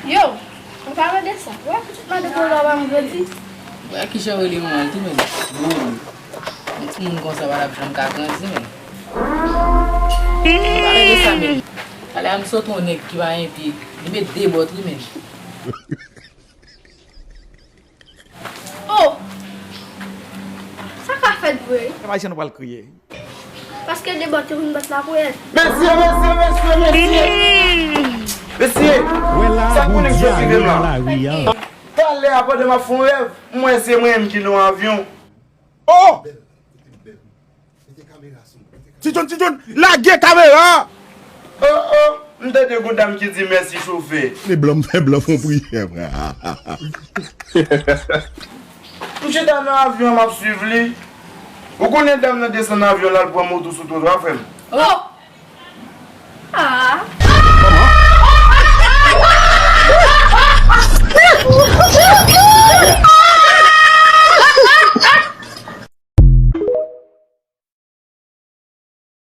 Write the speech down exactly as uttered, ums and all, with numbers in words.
Yo, ou pa mande sa. Ou wè pitit madanm ou la pa grandi? Wè ki jan w rele yon mal tou, men. Gwo wi. Yon timoun konsa pa t ap janm ka grandi, men. Pale de sa, men. Talè a m sot yon nèg ki pa gen pye. Li met de bòt, wi, men. Oh! Sa ka fèt vre. Ayisyen nou pral kriye. Paske de bòt yo vin bat lapoyèt. Mesye, mesye, mesye, mesye! Mesye! Sa pou nèg soti vin la? Talè a pandan m ap fè yon rèv, m wè se mwen menm ki nan yon avyon. Oh! Ti John, Ti John, lage kamera! Oh, oh, m tande gon dam ki di mèsi chofè. Li blan, m fè blan fon priyè, frè. M chita nan avyon an, m ap swiv li. Ou konnen dam nan desann avyon, l al pran moto sou twotwa, frè m. Oh! Ah!